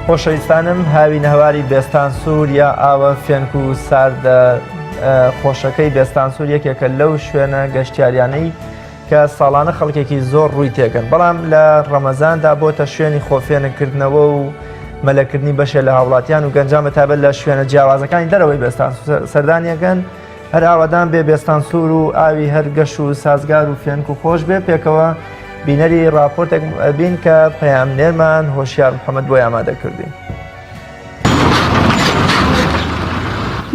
خۆشەویستانم هاوینەهەواری بێستانسوور یا ئاوە فێنک و ساردە خۆشەکەی بێستانسوور یەکێکە لەو شوێنە گەشتیاریانەی کە ساڵانە خەڵکێکی زۆر ڕووی تێکەن بەڵام لە ڕەمەزاندا بۆتە شوێنی خۆفێنکردنەوە و مەلەکردنی بەشێ لە هاوڵاتیان و گەنجان بە تایبەت لە شوێنە جیاوازەکانی دەرەوەی بێستان سەردانیەکەن هەر ئاوادان بێ بێستان سوور و ئاوی هەر گەش و سازگار و فێنک و خۆش بێ پێکەوە بینەری راپۆرتێک بین کە پەیامنێرمان هۆشیار محەممەد بۆی ئامادە کردین.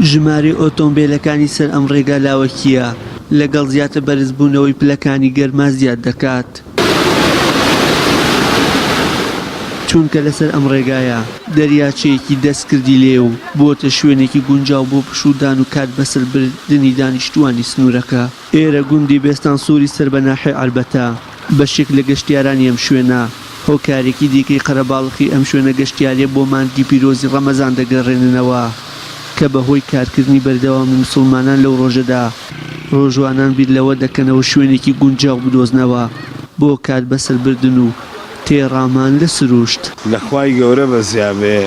ژمارەی ئۆتۆمبێلەکانی سەر ئەم ڕێگا لاوەکییە لەگەڵ زیاتر بەرزبوونەوەی پلەکانی گەرما زیاد دەکات. چونکە لەسەر ئەم ڕێگایە دەریاچەیەکی دەستکردی لێیە و بووەتە شوێنێکی گونجاو بۆ پشوودان و کات بەسەربردنی دانیشتووانی سنوورەکە. ئێرە گوندی بێستانسووری سەر بە ناحیەی عەربەتە، بەشێک لە گەشتیارانی ئەم شوێنە هۆکارێکی دیکەی قەرەباڵخی ئەم شوێنە گەشتیارییە بۆ مانگی پیرۆزی ڕەمەزان دەگەڕێننەوە کە بەهۆی کارکردنی بەردەوامی موسڵمانان لەو ڕۆژەدا ڕۆژوانان بیر لەوە دەکەنەوە شوێنێکی گونجاو بدۆزنەوە بۆ کات بەسەربردن و تێڕامان لە سروشت. لە خوای گەورە بەزیابێ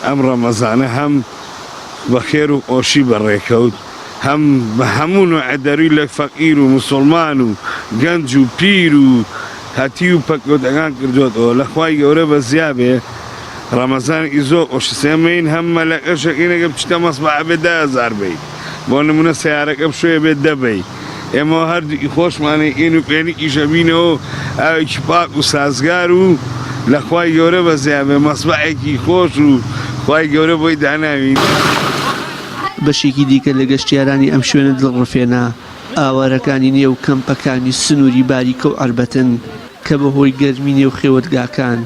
ئەم ڕەمەزانە هەم بە خێر و خۆشی بەڕێکەوت هەم بە هەموو نوعە دەروی لە فەقیر و موسوڵمان و گەنج و پیر و هەتیو و پەککەوتەکان کردۆتەوە لە خوای گەورە بەزیابێ ڕەمەزانێکی زۆر خۆشە سێمەین هەم مەلەکەش ئەکەین ئەگەر بچیتە مەسبەح ئەبێ 10,000 بەی بۆ نمونە سەیارەکە بشۆی ئەبێ دە بەی ئێمە هەردووکی خۆشمان ئەیکەین و پێنیکیش ئەبینەوە و ئاوێکی پاک و سازگار و لە خوای گەورە بەزیابێ مەسبەحێکی خۆش و خوای گەورە بۆی داناوین. بەشێکی دیکە لە گەشتیارانی ئەم شوێنە دڵڕفێنە، ئاوارەکانی نێو کەمپەکانی سنووری باریکە و عەربەتن کە بەهۆی گەرمی نێو خێوەتگاکان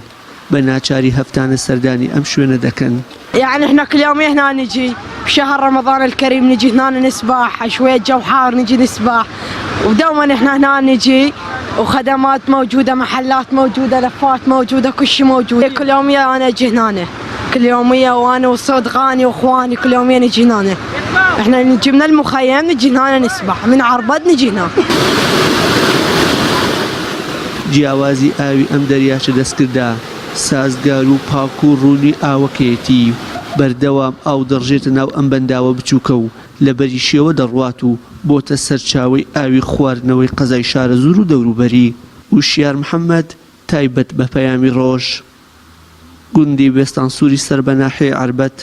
بە ناچاری هەفتانە سەردانی ئەم شوێنە دەکەن. یعنی احنا كل يوم هنا نجي بشهر رمضان الكريم نجي هنا نسبح شوية جو حار نجي نسبح ودوما احنا هنا نجي وخدمات موجودة محلات موجودة لفات موجودة كل شيء موجود كل يومية انا اجي هنا كل يومية وانا وصدقاني واخواني كل يومية نجي هنا احنا نجي من المخيم نجي هنا نسبح من عربد نجي هنا. جیاوازی ئاوی ئەم دەریاچە دەستکردە سازگار و پاک و ڕوونی ئاوەکەیەتی، بەردەوام ئاو دەڕژێتە ناو ئەم بەنداوە بچووکە و لە بەریشیەوە دەڕوات و بۆتە سەرچاوەی ئاوی خواردنەوەی قەزای شارەزوور و دەوروبەری. وشیار محەمەد، تایبەت بە پەیامی ڕۆژ. گوندی بێستانسووری سەر بە ناحیەی عەربەت.